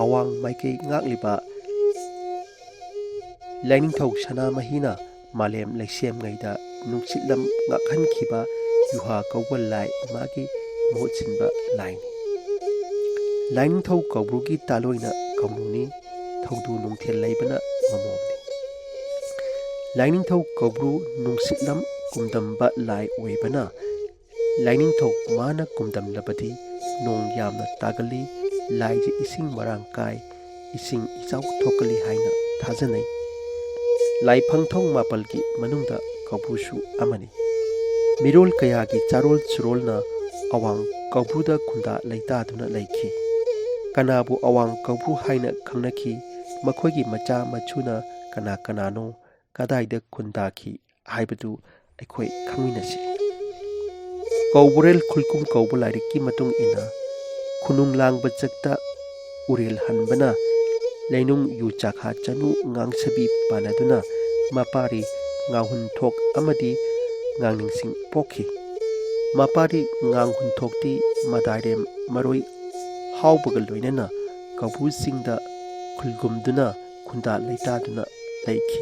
ꯑꯋꯥꯡ ꯃꯥꯏꯀꯩ ꯉꯥꯛꯂꯤꯕ ꯂꯥꯏꯅꯤꯡꯊꯧ ꯁꯅꯥꯃꯍꯤꯅ ꯃꯥꯂꯦꯝ ꯂꯩꯁꯦꯝꯉꯩꯗ ꯅꯨꯡꯁꯤꯠꯂꯝ ꯉꯥꯛꯍꯟꯈꯤꯕ ꯌꯨꯍꯥ ꯀꯧꯕ ꯂꯥꯏ ꯃꯥꯒꯤ ꯃꯍꯨꯠ ꯁꯤꯟꯕ ꯂꯥꯏꯅꯤ꯫ ꯂꯥꯏꯅꯤꯡꯊꯧ ꯀꯧꯕ꯭ꯔꯨꯒꯤ ꯇꯥꯂꯣꯏꯅ ꯀꯧꯅꯨꯅꯤ, ꯊꯧꯗꯨ ꯅꯨꯡꯊꯦꯜ ꯂꯩꯕꯅ ꯃꯃꯣꯝꯅꯤ꯫ ꯂꯥꯏꯅꯤꯡꯊꯧ ꯀꯧꯕ꯭ꯔꯨ ꯅꯨꯡꯁꯤꯠꯂꯝ ꯀꯨꯝꯗꯝꯕ ꯂꯥꯏ ꯑꯣꯏꯕꯅ, ꯂꯥꯏꯅꯤꯡꯊꯧ ꯃꯥꯅ ꯀꯨꯝꯗꯝꯂꯕꯗꯤ ꯅꯣꯡ ꯌꯥꯝꯅ ꯇꯥꯒꯜꯂꯤ, ꯂꯥꯏꯁꯦ ꯏꯁꯤꯡ ꯃꯔꯥꯡ ꯀꯥꯏ, ꯏꯁꯤꯡ ꯏꯆꯥꯎ ꯊꯣꯛꯀꯜꯂꯤ ꯍꯥꯏꯅ ꯊꯥꯖꯅꯩ꯫ ꯂꯥꯏꯐꯪꯊꯧ ꯃꯥꯄꯜꯒꯤ ꯃꯅꯨꯡꯗ ꯀꯧꯕ꯭ꯔꯨꯁꯨ ꯑꯃꯅꯤ꯫ ꯃꯤꯔꯣꯜ ꯀꯌꯥꯒꯤ ꯆꯥꯔꯣꯜ ꯁꯨꯔꯣꯜꯅ ꯑꯋꯥꯡ ꯀꯧꯕ꯭ꯔꯨꯗ ꯈꯨꯟꯗꯥ ꯂꯩꯇꯥꯗꯨꯅ ꯂꯩꯈꯤ꯫ ꯀꯅꯥꯕꯨ ꯑꯋꯥꯡ ꯀꯧꯕ꯭ꯔꯨ ꯍꯥꯏꯅ ꯈꯪꯅꯈꯤ, ꯃꯈꯣꯏꯒꯤ ꯃꯆꯥ ꯃꯁꯨꯅ ꯀꯅꯥ ꯀꯅꯥꯅꯣ, ꯀꯗꯥꯏꯗ ꯈꯨꯟꯗꯥꯈꯤ ꯍꯥꯏꯕꯗꯨ ꯑꯩꯈꯣꯏ ꯈꯪꯃꯤꯟꯅꯁꯤ꯫ ꯀꯧꯕ꯭ꯔꯦꯜ ꯈꯨꯜꯀꯨꯝ ꯀꯧꯕ ꯂꯥꯏꯔꯤꯛꯀꯤ ꯃꯇꯨꯡ ꯏꯟꯅ, ꯈꯨꯅꯨꯡ ꯂꯥꯡꯕ ꯆꯛꯇ ꯎꯔꯦꯜ ꯍꯟꯕꯅ ꯂꯩꯅꯨꯡ ꯌꯨ ꯆꯥꯈꯥ ꯆꯅꯨ ꯉꯥꯡꯁꯕꯤ ꯄꯥꯟꯅꯗꯨꯅ ꯃꯄꯥꯔꯤ ꯉꯥꯡꯍꯨꯟꯊꯣꯛ ꯑꯃꯗꯤ ꯉꯥꯡꯅꯤꯡꯁꯤꯡ ꯄꯣꯛꯈꯤ꯫ ꯃꯄꯥꯔꯤ ꯉꯥꯡꯍꯨꯟꯊꯣꯛꯇꯤ ꯃꯗꯥꯏꯔꯦꯝ ꯃꯔꯣꯏ ꯍꯥꯎꯕꯒ ꯂꯣꯏꯅꯅ ꯀꯧꯕ꯭ꯔꯨ ꯆꯤꯡꯗ ꯈꯨꯜꯒꯨꯝꯗꯨꯅ ꯈꯨꯟꯗꯥ ꯂꯩꯇꯥꯗꯨꯅ ꯂꯩꯈꯤ꯫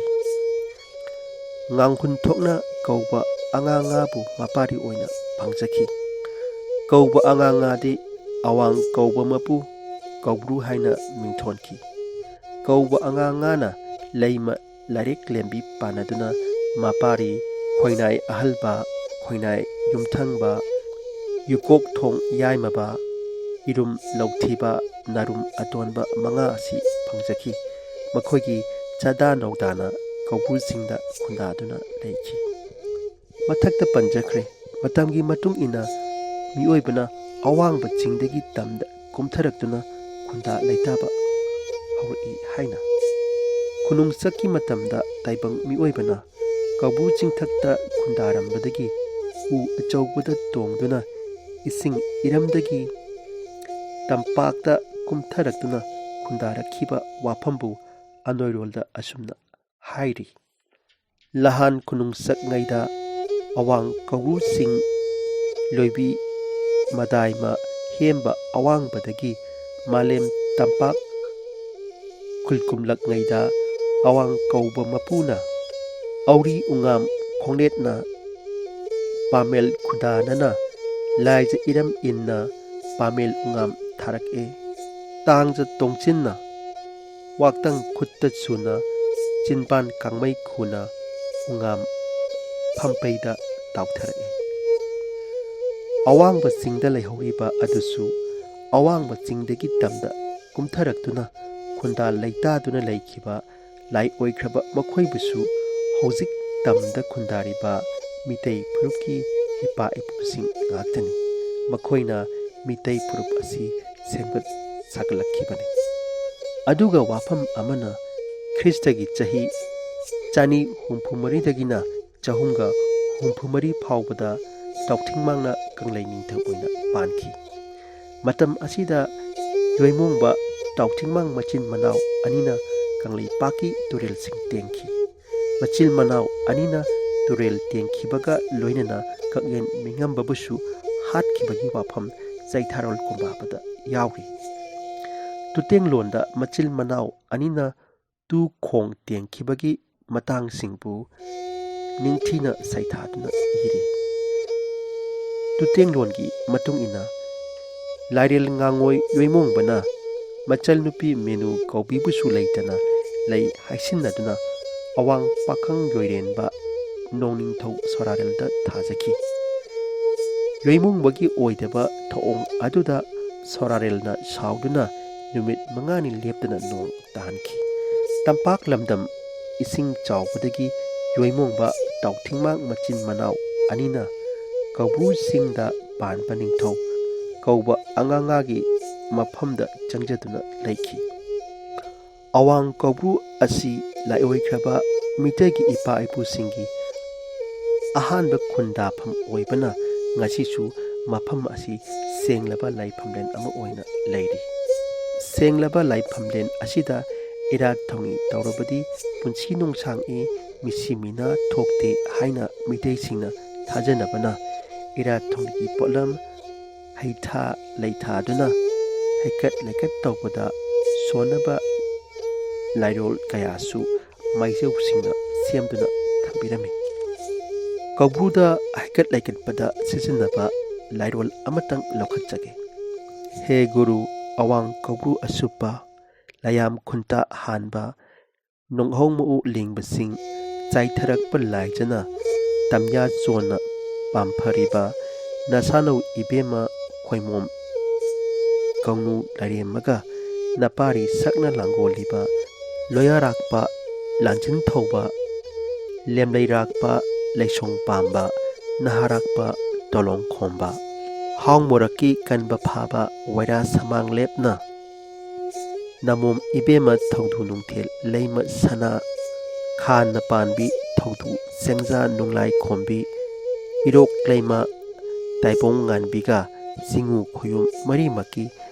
ꯉꯥꯡꯍꯨꯟꯊꯣꯛꯅ ꯀꯧꯕ ꯑꯉꯥꯡꯉꯥꯕꯨ ꯃꯄꯥꯔꯤ ꯑꯣꯏꯅ ꯐꯪꯖꯈꯤ꯫ ꯀꯧꯕ ꯑꯉꯥꯡꯉꯥꯗꯤ ꯑꯋꯥꯡ ꯀꯧꯕ ꯃꯄꯨ ꯀꯧꯕ꯭ꯔꯨ ꯍꯥꯏꯅ ꯃꯤꯡꯊꯣꯟꯈꯤ꯫ ꯀꯧꯕ ꯑꯉꯥꯡꯉꯥꯅ ꯂꯩꯃ ꯂꯥꯏꯔꯤꯛ ꯂꯦꯝꯕꯤ ꯄꯥꯟꯅꯗꯨꯅ ꯃꯄꯥꯔꯤ ꯈꯣꯏꯅꯥꯏ ꯑꯍꯜꯕ, ꯈꯣꯏꯅꯥꯏ ꯌꯨꯝꯊꯪꯕ, ꯌꯨꯀꯣꯛ ꯊꯣꯡ ꯌꯥꯏꯃꯕ, ꯏꯔꯨꯝ ꯂꯧꯊꯤꯕ, ꯅꯥꯔꯨꯝ ꯑꯇꯣꯟꯕ ꯃꯉꯥ ꯑꯁꯤ ꯐꯪꯖꯈꯤ꯫ ꯃꯈꯣꯏꯒꯤ ꯆꯥꯗꯥ ꯅꯧꯗꯥꯅ ꯀꯧꯕ꯭ꯔꯨꯁꯤꯡꯗ ꯈꯨꯟꯗꯥꯗꯨꯅ ꯂꯩꯈꯤ꯫ ꯃꯊꯛꯇ ꯄꯟꯖꯈ꯭ꯔꯦ, ꯃꯇꯝꯒꯤ ꯃꯇꯨꯡ ꯏꯟꯅ ꯃꯤꯑꯣꯏꯕꯅ ꯑꯋꯥꯡꯕ ꯆꯤꯡꯗꯒꯤ ꯇꯝꯗ ꯀꯨꯝꯊꯔꯛꯇꯨꯅ ꯈꯨꯟꯗꯥ ꯂꯩꯇꯥꯕ ꯍꯧꯔꯛꯏ ꯍꯥꯏꯅ꯫ ꯈꯨꯅꯨꯡꯆꯛꯀꯤ ꯃꯇꯝꯗ ꯇꯥꯏꯕꯪ ꯃꯤꯑꯣꯏꯕꯅ ꯀꯧꯕ꯭ꯔꯨ ꯆꯤꯡꯊꯛꯇ ꯈꯨꯟꯗꯥꯔꯝꯕꯗꯒꯤ ꯎ ꯑꯆꯧꯕꯗ ꯇꯣꯡꯗꯨꯅ ꯏꯁꯤꯡ ꯏꯔꯝꯗꯒꯤ ꯇꯝꯄꯥꯛꯇ ꯀꯨꯝꯊꯔꯛꯇꯨꯅ ꯈꯨꯟꯗꯥꯔꯛꯈꯤꯕ ꯋꯥꯐꯝꯕꯨ ꯑꯅꯣꯏꯔꯣꯜꯗ ꯑꯁꯨꯝꯅ ꯍꯥꯏꯔꯤ꯫ ꯂꯍꯥꯟ ꯈꯨꯅꯨꯡꯆꯛꯉꯩꯗ ꯑꯋꯥꯡ ꯀꯧꯕ꯭ꯔꯨ ꯆꯤꯡ ꯂꯣꯏꯕꯤ ꯃꯗꯥꯏꯃ ꯍꯦꯝꯕ ꯑꯋꯥꯡꯕꯗꯒꯤ ꯃꯥꯂꯦꯝ ꯇꯝꯄꯥꯛ ꯈꯨꯜꯀꯨꯝꯂꯛꯉꯩꯗ ꯑꯋꯥꯡ ꯀꯧꯕ ꯃꯄꯨꯅ ꯑꯧꯔꯤ ꯎꯉꯥꯝ ꯈꯣꯡꯅꯦꯠꯅ ꯄꯥꯃꯦꯜ ꯈꯨꯗꯥꯅꯅ ꯂꯥꯏꯖ ꯏꯔꯝ ꯏꯟꯅ ꯄꯥꯃꯦꯜ ꯎꯉꯥꯝ ꯊꯥꯔꯛꯑꯦ꯫ ꯇꯥꯡꯖ ꯇꯣꯡꯆꯤꯟꯅ ꯋꯥꯛꯇꯪ ꯈꯨꯠꯇ ꯁꯨꯅ ꯆꯤꯟꯕꯥꯟ ꯀꯥꯡꯃꯩ ꯈꯨꯅ ꯎꯉꯥꯝ ꯐꯝꯄꯩꯗ ꯇꯥꯎꯊꯔꯛꯏ꯫ ꯑꯋꯥꯡꯕ ꯆꯤꯡꯗ ꯂꯩꯍꯧꯔꯤꯕ ꯑꯗꯨꯁꯨ ꯑꯋꯥꯡꯕ ꯆꯤꯡꯗꯒꯤ ꯇꯝꯗ ꯀꯨꯝꯊꯔꯛꯇꯨꯅ ꯈꯨꯟꯗꯥ ꯂꯩꯇꯥꯗꯨꯅ ꯂꯩꯈꯤꯕ ꯂꯥꯏ ꯑꯣꯏꯈ꯭ꯔꯕ ꯃꯈꯣꯏꯕꯨꯁꯨ ꯍꯧꯖꯤꯛ ꯇꯝꯗ ꯈꯨꯟꯗꯥꯔꯤꯕ ꯃꯤꯇꯩ ꯐꯨꯔꯨꯞꯀꯤ ꯏꯄꯥ ꯏꯄꯨꯁꯤꯡ ꯉꯥꯛꯇꯅꯤ꯫ ꯃꯈꯣꯏꯅ ꯃꯤꯇꯩ ꯐꯨꯔꯨꯞ ꯑꯁꯤ ꯁꯦꯝꯒꯠ ꯁꯥꯒꯠꯂꯛꯈꯤꯕꯅꯤ꯫ ꯑꯗꯨꯒ ꯋꯥꯐꯝ ꯑꯃꯅ, ꯈ꯭ꯔꯤꯁꯇꯒꯤ ꯆꯍꯤ ꯆꯅꯤ ꯍꯨꯝꯐꯨ ꯃꯔꯤꯗꯒꯤꯅ ꯆꯍꯨꯝꯒ ꯍꯨꯝꯐꯨ ꯃꯔꯤ ꯐꯥꯎꯕꯗ ꯇꯥꯎꯊꯤꯡꯃꯥꯡꯅ ꯀꯪꯂꯩ ꯅꯤꯡꯊꯧ ꯑꯣꯏꯅ ꯄꯥꯟꯈꯤ꯫ ꯃꯇꯝ ꯑꯁꯤꯗ ꯌꯣꯏꯃꯣꯡꯕ ꯇꯥꯎꯊꯤꯡꯃꯥꯡ ꯃꯆꯤꯟ ꯃꯅꯥꯎ ꯑꯅꯤꯅ ꯀꯪꯂꯩꯄꯥꯛꯀꯤ ꯇꯨꯔꯦꯜꯁꯤꯡ ꯇꯦꯡꯈꯤ꯫ ꯃꯆꯤꯟ ꯃꯅꯥꯎ ꯑꯅꯤꯅ ꯇꯨꯔꯦꯜ ꯇꯦꯡꯈꯤꯕꯒ ꯂꯣꯏꯅꯅ ꯀꯛꯌꯦꯟ ꯃꯤꯉꯝꯕꯕꯨꯁꯨ ꯍꯥꯠꯈꯤꯕꯒꯤ ꯋꯥꯐꯝ ꯆꯩꯊꯥꯔꯣꯜ ꯀꯣꯝꯕꯥꯕꯗ ꯌꯥꯎꯔꯤ꯫ ꯇꯨꯇꯦꯡꯂꯣꯟꯗ ꯃꯆꯤꯟ ꯃꯅꯥꯎ ꯑꯅꯤꯅ ꯇꯨ ꯈꯣꯡ ꯇꯦꯡꯈꯤꯕꯒꯤ ꯃꯇꯥꯡꯁꯤꯡꯕꯨ ꯅꯤꯡꯊꯤꯅ ꯁꯩꯊꯥꯗꯨꯅ ꯏꯔꯤ꯫ ꯇꯨꯇꯦꯡꯂꯣꯟꯒꯤ ꯃꯇꯨꯡ ꯏꯟꯅ, ꯂꯥꯏꯔꯦꯜ ꯉꯥꯉꯣꯏ ꯌꯣꯏꯃꯣꯡꯕꯅ ꯃꯆꯜꯅꯨꯄꯤ ꯃꯦꯅꯨ ꯀꯧꯕꯤꯕꯨꯁꯨ ꯂꯩꯇꯅ ꯂꯩ ꯍꯥꯏꯁꯤꯟꯅꯗꯨꯅ ꯑꯋꯥꯡ ꯄꯥꯈꯪ ꯌꯣꯏꯔꯦꯟꯕ ꯅꯣꯡꯅꯤꯡꯊꯧ ꯁꯣꯔꯥꯔꯦꯜꯗ ꯊꯥꯖꯈꯤ꯫ ꯌꯣꯏꯃꯣꯡꯕꯒꯤ ꯑꯣꯏꯗꯕ ꯊꯧꯑꯣꯡ ꯑꯗꯨꯗ ꯁꯣꯔꯥꯔꯦꯜꯅ ꯁꯥꯎꯗꯨꯅ ꯅꯨꯃꯤꯠ ꯃꯉꯥꯅꯤ ꯂꯦꯞꯇꯅ ꯅꯣꯡ ꯇꯥꯍꯟꯈꯤ꯫ ꯇꯝꯄꯥꯛ ꯂꯝꯗꯝ ꯏꯁꯤꯡ ꯆꯥꯎꯕꯗꯒꯤ ꯌꯣꯏꯃꯣꯡꯕ ꯇꯥꯎꯊꯤꯡꯃꯥꯡ ꯃꯆꯤꯟ ꯃꯅꯥꯎ ꯑꯅꯤꯅ ꯀꯧꯕ꯭ꯔꯨ ꯆꯤꯡꯗ ꯄꯥꯟꯕ ꯅꯤꯡꯊꯧ ꯀꯧꯕ ꯑꯉꯥꯉꯥꯒꯤ ꯃꯐꯝꯗ ꯆꯪꯖꯗꯨꯅ ꯂꯩꯈꯤ꯫ ꯑꯋꯥꯡ ꯀꯧꯕ꯭ꯔꯨ ꯑꯁꯤ ꯂꯥꯏꯑꯣꯏꯈ꯭ꯔꯕ ꯃꯤꯇꯩꯒꯤ ꯏꯄꯥ ꯏꯄꯨꯁꯤꯡꯒꯤ ꯑꯍꯥꯟꯕ ꯈꯨꯟꯗꯥꯐꯝ ꯑꯣꯏꯕꯅ ꯉꯁꯤꯁꯨ ꯃꯐꯝ ꯑꯁꯤ ꯁꯦꯡꯂꯕ ꯂꯥꯏꯐꯝꯂꯦꯟ ꯑꯃ ꯑꯣꯏꯅ ꯂꯩꯔꯤ꯫ ꯁꯦꯡꯂꯕ ꯂꯥꯏꯐꯝꯂꯦꯟ ꯑꯁꯤꯗ ꯏꯔꯥꯠ ꯊꯧꯅꯤ ꯇꯧꯔꯕꯗꯤ ꯄꯨꯟꯁꯤ ꯅꯨꯡꯁꯥꯡꯏ, ꯃꯤꯁꯤ ꯃꯤꯅꯥ ꯊꯣꯛꯇꯦ ꯍꯥꯏꯅ ꯃꯤꯇꯩꯁꯤꯡꯅ ꯊꯥꯖꯅꯕꯅ ꯏꯔꯥꯠ ꯊꯧꯅꯤꯒꯤ ꯄꯣꯠꯂꯝ ꯍꯩꯊꯥ ꯂꯩꯊꯥꯗꯨꯅ ꯍꯩꯀꯠ ꯂꯩꯀꯠ ꯇꯧꯕꯗ ꯁꯣꯟꯅꯕ ꯂꯥꯏꯔꯣꯜ ꯀꯌꯥꯁꯨ ꯃꯥꯏꯖꯧꯁꯤꯡꯅ ꯁꯦꯝꯗꯨꯅ ꯊꯝꯕꯤꯔꯝꯃꯤ꯫ ꯀꯧꯕ꯭ꯔꯨꯗ ꯍꯩꯀꯠ ꯂꯩꯀꯠꯄꯗ ꯁꯤꯖꯤꯟꯅꯕ ꯂꯥꯏꯔꯣꯜ ꯑꯃꯇꯪ ꯂꯧꯈꯠꯆꯒꯦ꯫ ꯍꯦ ꯒꯨꯔꯨ, ꯑꯋꯥꯡ ꯀꯧꯕ꯭ꯔꯨ ꯑꯁꯨꯞꯄ, ꯂꯥꯏꯌꯥꯝ ꯈꯨꯟꯇ ꯍꯥꯟꯕ, ꯅꯣꯡꯍꯧ ꯃꯎ ꯂꯤꯡꯕꯁꯤꯡ ꯆꯥꯏꯊꯔꯛꯄ ꯂꯥꯏꯖꯅ ꯇꯝꯌꯥ ꯆꯣꯟꯅ ꯄꯥꯝꯐꯔꯤꯕ ꯅꯁꯥꯅꯧ ꯏꯕꯦꯝꯃ ꯈꯣꯏꯃꯣꯝ ꯀꯧꯅꯨ ꯂꯥꯏꯔꯦꯝꯃꯒ ꯅꯄꯥꯔꯤ ꯁꯛꯅ ꯂꯥꯡꯒꯣꯜꯂꯤꯕ ꯂꯣꯌꯥꯔꯥꯛꯄ ꯂꯥꯟꯖꯤꯟ ꯊꯧꯕ, ꯂꯦꯝꯂꯩꯔꯥꯛꯄ ꯂꯩꯁꯣꯡ ꯄꯥꯝꯕ, ꯅꯍꯥꯔꯥꯛꯄ ꯇꯣꯂꯣꯡ ꯈꯣꯝꯕ, ꯍꯥꯎ ꯃꯣꯔꯛꯀꯤ ꯀꯟꯕ ꯐꯥꯕ ꯋꯥꯏꯔꯥ ꯁꯃꯥꯡ ꯂꯦꯞꯅ, ꯅꯃꯣꯝ ꯏꯕꯦꯝꯃ ꯊꯧꯗꯨ ꯅꯨꯡꯊꯦꯜ ꯂꯩꯃ ꯁꯅꯥ, ꯈꯥꯟꯅ ꯄꯥꯟꯕꯤ ꯊꯧꯗꯨ ꯆꯦꯡꯖꯥ ꯅꯨꯡꯂꯥꯏ ꯈꯣꯝꯕꯤ, ꯏꯔꯣꯛ ꯂꯩꯃ ꯇꯥꯏꯕꯣꯡ ꯉꯥꯟꯕꯤꯒ ꯆꯤꯡꯉꯨ ꯈꯣꯌꯨꯝ ꯃꯔꯤꯃꯛꯀꯤ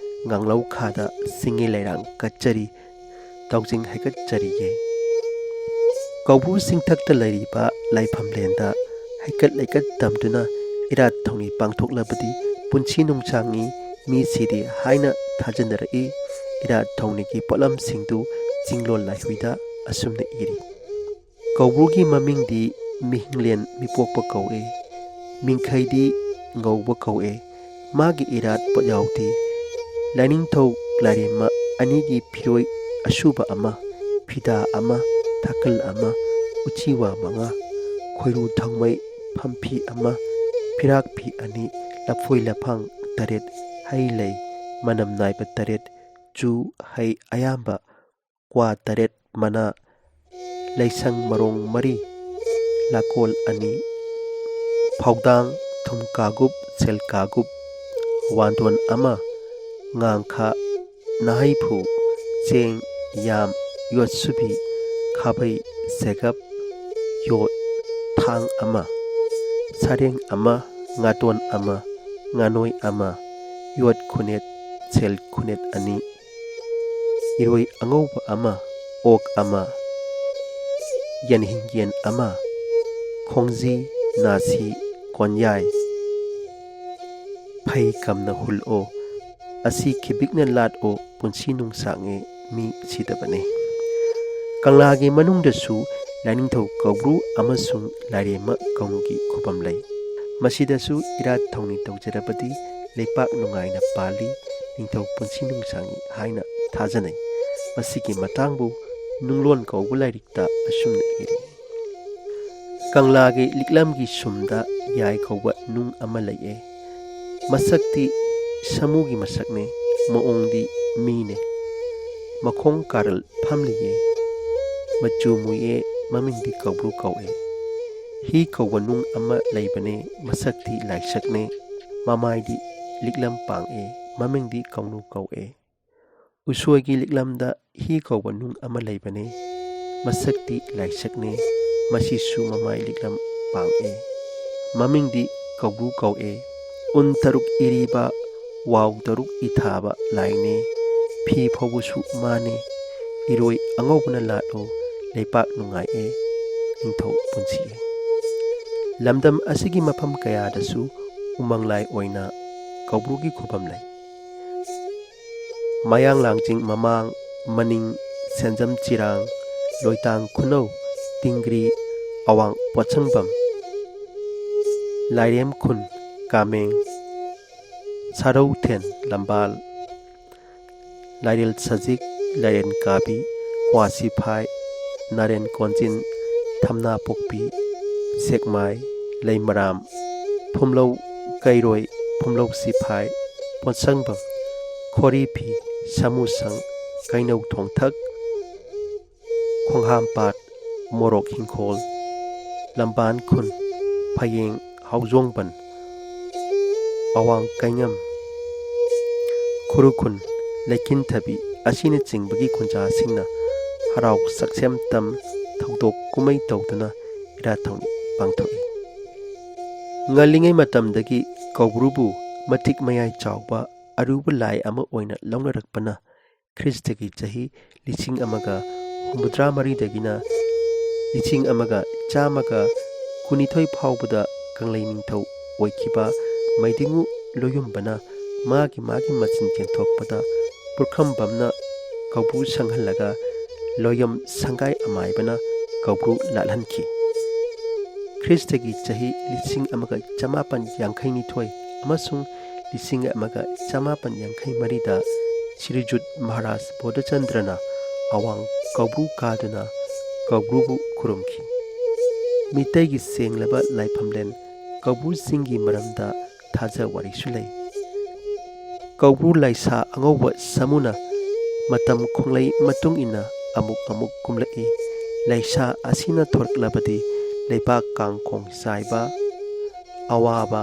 ꯉꯥꯡꯂꯧ ꯈꯥꯗ ꯆꯤꯡꯉꯤ ꯂꯩꯔꯥꯡ ꯀꯠꯆꯔꯤ, ꯇꯥꯎꯖꯤꯡ ꯍꯩꯒꯠꯆꯔꯤꯌꯦ꯫ ꯀꯧꯕ꯭ꯔꯨ ꯆꯤꯡꯊꯛꯇ ꯂꯩꯔꯤꯕ ꯂꯥꯏꯐꯝꯂꯦꯟꯗ ꯍꯩꯀꯠ ꯂꯩꯀꯠ ꯇꯝꯗꯨꯅ ꯏꯔꯥꯠ ꯊꯧꯅꯤ ꯄꯥꯡꯊꯣꯛꯂꯕꯗꯤ ꯄꯨꯟꯁꯤ ꯅꯨꯡꯁꯥꯡꯉꯤ ꯃꯤꯁꯤꯗꯤ ꯍꯥꯏꯅ ꯊꯥꯖꯅꯔꯛꯏ꯫ ꯏꯔꯥꯠ ꯊꯧꯅꯤꯒꯤ ꯄꯣꯠꯂꯝꯁꯤꯡꯗꯨ ꯆꯤꯡꯂꯣꯟ ꯂꯥꯏꯍꯨꯏꯗ ꯑꯁꯨꯝꯅ ꯏꯔꯤ꯫ ꯀꯧꯕ꯭ꯔꯨꯒꯤ ꯃꯃꯤꯡꯗꯤ ꯃꯤꯍꯤꯡꯂꯦꯟ ꯃꯤꯄꯣꯛꯄ ꯀꯧꯏ꯫ ꯃꯤꯡꯈꯩꯗꯤ ꯉꯧꯕ ꯀꯧꯏ꯫ ꯃꯥꯒꯤ ꯏꯔꯥꯠ ꯄꯣꯠꯌꯥꯎꯗꯤ ꯂꯥꯏꯅꯤꯡꯊꯧ ꯂꯥꯏꯔꯦꯝꯃ ꯑꯅꯤꯒꯤ ꯐꯤꯔꯣꯏ ꯑꯁꯨꯕ ꯑꯃ, ꯐꯤꯗꯥ ꯑꯃ, ꯊꯥꯀꯜ ꯑꯃ, ꯎꯆꯤꯋꯥ ꯃꯉꯥ, ꯈꯣꯏꯔꯨ ꯊꯥꯡꯃꯩ ꯐꯝꯐꯤ ꯑꯃ, ꯐꯤꯔꯥꯛ ꯐꯤ ꯑꯅꯤ, ꯂꯐꯣꯏ ꯂꯐꯥꯡ ꯇꯔꯦꯠ, ꯍꯩ ꯂꯩ ꯃꯅꯝ ꯅꯥꯏꯕ ꯇꯔꯦꯠ, ꯆꯨ ꯍꯩ ꯑꯌꯥꯝꯕ ꯀ꯭ꯋꯥ ꯇꯔꯦꯠ ꯃꯅꯥ, ꯂꯩꯁꯪ ꯃꯔꯣꯡ ꯃꯔꯤ, ꯂꯥꯀꯣꯜ ꯑꯅꯤ, ꯐꯧꯗꯥꯡ, ꯊꯨꯝ ꯀꯥꯒꯨꯞ, ꯁꯦꯜ ꯀꯥꯒꯨꯞ, ꯋꯥꯟꯗꯣꯟ ꯑꯃ, ꯉꯥꯡꯈꯥ, ꯅꯥꯍꯩꯐꯨ, ꯆꯦꯡ, ꯌꯥꯝ, ꯌꯣꯠꯁꯨꯕꯤ, ꯈꯥꯕꯩ, ꯆꯦꯒꯞ, ꯌꯣꯠ, ꯊꯥꯡ ꯑꯃ, ꯁꯔꯦꯡ ꯑꯃ, ꯉꯥꯇꯣꯟ ꯑꯃ, ꯉꯥꯅꯣꯏ ꯑꯃ, ꯌꯣꯠ ꯈꯨꯅꯦꯠ, ꯁꯦꯜ ꯈꯨꯅꯦꯠ ꯑꯅꯤ, ꯏꯔꯣꯏ ꯑꯉꯧꯕ ꯑꯃ, ꯑꯣꯛ ꯑꯃ, ꯌꯦꯟꯍꯤꯡ ꯌꯦꯟ ꯑꯃ, ꯈꯣꯡꯖꯤ, ꯅꯥꯁꯤ, ꯀꯣꯟꯌꯥꯏ, ꯐꯩ ꯀꯝꯅ ꯍꯨꯜꯂꯣ, ꯑꯁꯤ ꯈꯤꯕꯤꯛꯅ ꯂꯥꯠꯂꯣ, ꯄꯨꯟꯁꯤ ꯅꯨꯡꯁꯥꯡꯉꯦ ꯃꯤ ꯁꯤꯗꯕꯅꯦ꯫ ꯀꯪꯂꯥꯒꯤ ꯃꯅꯨꯡꯗꯁꯨ ꯂꯥꯏꯅꯤꯡꯊꯧ ꯀꯧꯕ꯭ꯔꯨ ꯑꯃꯁꯨꯡ ꯂꯥꯏꯔꯦꯝꯃ ꯀꯧꯅꯨꯒꯤ ꯈꯨꯕꯝ ꯂꯩ꯫ ꯃꯁꯤꯗꯁꯨ ꯏꯔꯥꯠ ꯊꯧꯅꯤ ꯇꯧꯖꯔꯕꯗꯤ ꯂꯩꯄꯥꯛ ꯅꯨꯡꯉꯥꯏꯅ ꯄꯥꯜꯂꯤ, ꯅꯤꯡꯊꯧ ꯄꯨꯟꯁꯤ ꯅꯨꯡꯁꯥꯡꯉꯤ ꯍꯥꯏꯅ ꯊꯥꯖꯅꯩ꯫ ꯃꯁꯤꯒꯤ ꯃꯇꯥꯡꯕꯨ ꯅꯨꯡꯂꯣꯟ ꯀꯧꯕ ꯂꯥꯏꯔꯤꯛꯇ ꯑꯁꯨꯝꯅ ꯏꯔꯤ꯫ ꯀꯪꯂꯥꯒꯤ ꯂꯤꯛꯂꯝꯒꯤ ꯁꯨꯝꯗ ꯌꯥꯏ ꯀꯧꯕ ꯅꯨꯡ ꯑꯃ ꯂꯩꯌꯦ꯫ ꯃꯁꯛꯇꯤ ꯁꯥꯃꯨꯒꯤ ꯃꯁꯛꯅꯦ, ꯃꯑꯣꯡꯗꯤ ꯃꯤꯅꯦ꯫ ꯃꯈꯣꯡ ꯀꯥꯔꯜ ꯐꯝꯂꯤꯌꯦ꯫ ꯃꯆꯨ ꯃꯨꯏꯌꯦ, ꯃꯃꯤꯡꯗꯤ ꯀꯧꯕ꯭ꯔꯨ ꯀꯧꯏ꯫ ꯍꯤ ꯀꯧꯕ ꯅꯨꯡ ꯑꯃ ꯂꯩꯕꯅꯦ, ꯃꯁꯛꯇꯤ ꯂꯥꯏꯁꯛꯅꯦ, ꯃꯃꯥꯏꯗꯤ ꯂꯤꯛꯂꯝ ꯄꯥꯡꯏ, ꯃꯃꯤꯡꯗꯤ ꯀꯧꯅꯨ ꯀꯧꯏ꯫ ꯎꯁꯣꯏꯒꯤ ꯂꯤꯛꯂꯝꯗ ꯍꯤ ꯀꯧꯕ ꯅꯨꯡ ꯑꯃ ꯂꯩꯕꯅꯦ, ꯃꯁꯛꯇꯤ ꯂꯥꯏꯁꯛꯅꯦ, ꯃꯁꯤꯁꯨ ꯃꯃꯥꯏ ꯂꯤꯛꯂꯝ ꯄꯥꯡꯏ꯫ ꯃꯃꯤꯡꯗꯤ ꯀꯧꯕ꯭ꯔꯨ ꯀꯧꯏ꯫ ꯎꯟ ꯇꯔꯨꯛ ꯏꯔꯤꯕ, ꯋꯥꯎ ꯇꯔꯨꯛ ꯏꯊꯥꯕ ꯂꯥꯏꯅꯦ꯫ ꯐꯤ ꯐꯧꯕꯁꯨ ꯃꯥꯅꯦ꯫ ꯏꯔꯣꯏ ꯑꯉꯧꯕꯅ ꯂꯥꯠꯂꯣ, ꯂꯩꯄꯥꯛ ꯅꯨꯡꯉꯥꯏꯑꯦ, ꯅꯤꯡꯊꯧ ꯄꯨꯟꯁꯤꯑꯦ꯫ ꯂꯝꯗꯝ ꯑꯁꯤꯒꯤ ꯃꯐꯝ ꯀꯌꯥꯗꯁꯨ ꯎꯃꯪ ꯂꯥꯏ ꯑꯣꯏꯅ ꯀꯧꯕ꯭ꯔꯨꯒꯤ ꯈꯨꯕꯝ ꯂꯩ꯫ ꯃꯌꯥꯡ ꯂꯥꯡꯖꯤꯡ ꯃꯃꯥꯡ, ꯃꯅꯤꯡ, ꯁꯦꯟꯖꯝ ꯆꯤꯔꯥꯡ, ꯂꯣꯏꯇꯥꯡ ꯈꯨꯅꯧ, ꯇꯤꯡꯒ꯭ꯔꯤ, ꯑꯋꯥꯡ ꯄꯣꯠꯁꯪꯕꯝ, ꯂꯥꯏꯔꯦꯝ ꯈꯨꯟ, ꯀꯥꯃꯦꯡ, ꯁꯥꯔꯧꯊꯦꯟ ꯂꯝꯕꯥꯜ, ꯂꯥꯏꯔꯦꯜ ꯁꯖꯤꯛ, ꯂꯥꯏꯔꯦꯟ ꯀꯥꯕꯤ, ꯀ꯭ꯋꯥꯁꯤꯐꯥꯏ, ꯅꯥꯔꯦꯟ ꯀꯣꯟꯖꯤꯟ, ꯊꯝꯅꯥꯄꯣꯛꯄꯤ, ꯁꯦꯛꯃꯥꯏ, ꯂꯩꯃꯔꯥꯝ, ꯐꯨꯝꯂꯧ ꯀꯩꯔꯣꯏ, ꯐꯨꯝꯂꯧ ꯁꯤꯐꯥꯏ, ꯄꯣꯠꯁꯪꯕꯝ, ꯈꯣꯔꯤꯐꯤ, ꯁꯥꯃꯨꯁꯪ, ꯀꯩꯅꯧ ꯊꯣꯡꯊꯛ, ꯈꯣꯡꯍꯥꯝꯄꯥꯠ, ꯃꯣꯔꯣꯛ ꯍꯤꯡꯈꯣꯜ, ꯂꯝꯕꯥꯟ ꯈꯨꯟ, ꯐꯌꯦꯡ, ꯍꯥꯎꯖꯣꯡꯕꯟ, ꯑꯋꯥꯡ ꯀꯩꯉꯝ, ꯈꯨꯔꯨꯈꯨꯟ, ꯂꯩꯈꯤꯟꯊꯕꯤ ꯑꯁꯤꯅꯆꯤꯡꯕꯒꯤ ꯈꯨꯟꯖꯥꯁꯤꯡꯅ ꯍꯔꯥꯎ ꯆꯥꯛꯁꯦꯝ ꯇꯝ ꯊꯧꯗꯣꯛ ꯀꯨꯝꯍꯩ ꯇꯧꯗꯨꯅ ꯏꯔꯥꯠ ꯊꯧꯅꯤ ꯄꯥꯡꯊꯣꯛꯏ꯫ ꯉꯜꯂꯤꯉꯩ ꯃꯇꯝꯗꯒꯤ ꯀꯧꯕ꯭ꯔꯨꯕꯨ ꯃꯇꯤꯛ ꯃꯌꯥꯏ ꯆꯥꯎꯕ ꯑꯔꯨꯕ ꯂꯥꯏ ꯑꯃ ꯑꯣꯏꯅ ꯂꯧꯅꯔꯛꯄꯅ ꯈ꯭ꯔꯤꯁꯇꯒꯤ ꯆꯍꯤ ꯂꯤꯁꯤꯡ ꯑꯃꯒ ꯍꯨꯝꯐꯨꯇꯔꯥ ꯃꯔꯤꯗꯒꯤꯅ ꯂꯤꯁꯤꯡ ꯑꯃꯒ ꯆꯥꯝꯃꯒ ꯀꯨꯟꯅꯤꯊꯣꯏ ꯐꯥꯎꯕꯗ ꯀꯪꯂꯩ ꯅꯤꯡꯊꯧ ꯑꯣꯏꯈꯤꯕ ꯃꯩꯗꯤꯡꯉꯨ ꯂꯣꯌꯨꯝꯕꯅ ꯃꯥꯒꯤ ꯃꯥꯒꯤ ꯃꯆꯤꯟ ꯌꯦꯟꯊꯣꯛꯄꯗ ꯄꯨꯈ꯭ꯔꯝꯕꯝꯅ ꯀꯧꯕ꯭ꯔꯨ ꯁꯪꯍꯜꯂꯒ ꯂꯣꯌꯝ ꯁꯪꯒꯥꯏ ꯑꯃꯥꯏꯕꯅ ꯀꯧꯕ꯭ꯔꯨ ꯂꯥꯠꯍꯟꯈꯤ꯫ ꯈ꯭ꯔꯤꯁꯇꯒꯤ ꯆꯍꯤ ꯂꯤꯁꯤꯡ ꯑꯃꯒ ꯆꯃꯥꯄꯟ ꯌꯥꯡꯈꯩ ꯅꯤꯊꯣꯏ ꯑꯃꯁꯨꯡ ꯂꯤꯁꯤꯡ ꯑꯃꯒ ꯆꯃꯥꯄꯟ ꯌꯥꯡꯈꯩ ꯃꯔꯤꯗ ꯁ꯭ꯔꯤꯖꯨꯠ ꯃꯍꯥꯔꯥꯖ ꯕꯣꯙꯆꯟꯗ꯭ꯔꯅ ꯑꯋꯥꯡ ꯀꯧꯕ꯭ꯔꯨ ꯀꯥꯗꯨꯅ ꯀꯧꯕ꯭ꯔꯨꯕꯨ ꯈꯨꯔꯨꯝꯈꯤ꯫ ꯃꯤꯇꯩꯒꯤ ꯁꯦꯡꯂꯕ ꯂꯥꯏꯐꯝꯂꯦꯟ ꯀꯧꯕ꯭ꯔꯨ ꯆꯤꯡꯒꯤ ꯃꯔꯝꯗ ꯊꯥꯖ ꯋꯥꯔꯤꯁꯨ ꯂꯩ꯫ ꯀꯧꯕ꯭ꯔꯨ ꯂꯥꯏꯁꯥ ꯑꯉꯧꯕ ꯁꯥꯃꯨꯅ ꯃꯇꯝ ꯈꯣꯡꯂꯩ ꯃꯇꯨꯡ ꯏꯟꯅ ꯑꯃꯨꯛ ꯑꯃꯨꯛ ꯀꯨꯝꯂꯛꯏ꯫ ꯂꯩꯁꯥ ꯑꯁꯤꯅ ꯊꯣꯔꯛꯂꯕꯗꯤ ꯂꯩꯕꯥꯛ ꯀꯥꯡꯈꯣꯡ ꯆꯥꯏꯕ, ꯑꯋꯥꯕ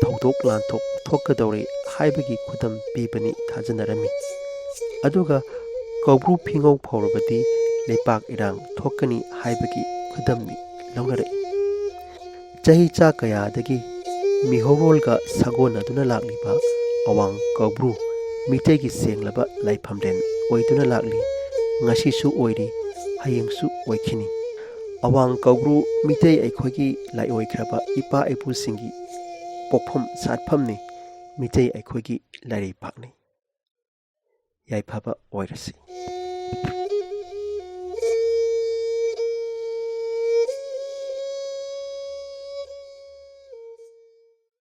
ꯊꯧꯗꯣꯛ ꯂꯥꯟꯊꯣꯛ ꯊꯣꯛꯀꯗꯧꯔꯦ ꯍꯥꯏꯕꯒꯤ ꯈꯨꯗꯝ ꯄꯤꯕꯅꯤ ꯊꯥꯖꯅꯔꯝꯃꯤ꯫ ꯑꯗꯨꯒ ꯀꯧꯕ꯭ꯔꯨ ꯐꯤꯉꯧ ꯐꯧꯔꯕꯗꯤ ꯂꯩꯄꯥꯛ ꯏꯔꯥꯡ ꯊꯣꯛꯀꯅꯤ ꯍꯥꯏꯕꯒꯤ ꯈꯨꯗꯝꯅꯤ ꯂꯧꯅꯔꯛꯏ꯫ ꯆꯍꯤ ꯆꯥ ꯀꯌꯥꯗꯒꯤ ꯃꯤꯍꯧꯔꯣꯜꯒ ꯁꯥꯒꯣꯟꯅꯗꯨꯅ ꯂꯥꯛꯂꯤꯕ ꯑꯋꯥꯡ ꯀꯧꯕ꯭ꯔꯨ ꯃꯤꯇꯩꯒꯤ ꯁꯦꯡꯂꯕ ꯂꯥꯏꯐꯝꯂꯦꯟ ꯑꯣꯏꯗꯨꯅ ꯂꯥꯛꯂꯤ꯫ ꯉꯁꯤꯁꯨ ꯑꯣꯏꯔꯤ, ꯍꯌꯦꯡꯁꯨ ꯑꯣꯏꯈꯤꯅꯤ꯫ ꯑꯋꯥꯡ ꯀꯧꯕ꯭ꯔꯨ ꯃꯤꯇꯩ ꯑꯩꯈꯣꯏꯒꯤ ꯂꯥꯏꯑꯣꯏꯈ꯭ꯔꯕ ꯏꯄꯥ ꯏꯄꯨꯁꯤꯡꯒꯤ ꯄꯣꯛꯐꯝ ꯁꯥꯠꯐꯝꯅꯤ, ꯃꯤꯇꯩ ꯑꯩꯈꯣꯏꯒꯤ ꯂꯥꯏꯔꯩꯄꯥꯛꯅꯤ꯫ ꯌꯥꯏꯐꯕ ꯑꯣꯏꯔꯁꯤ꯫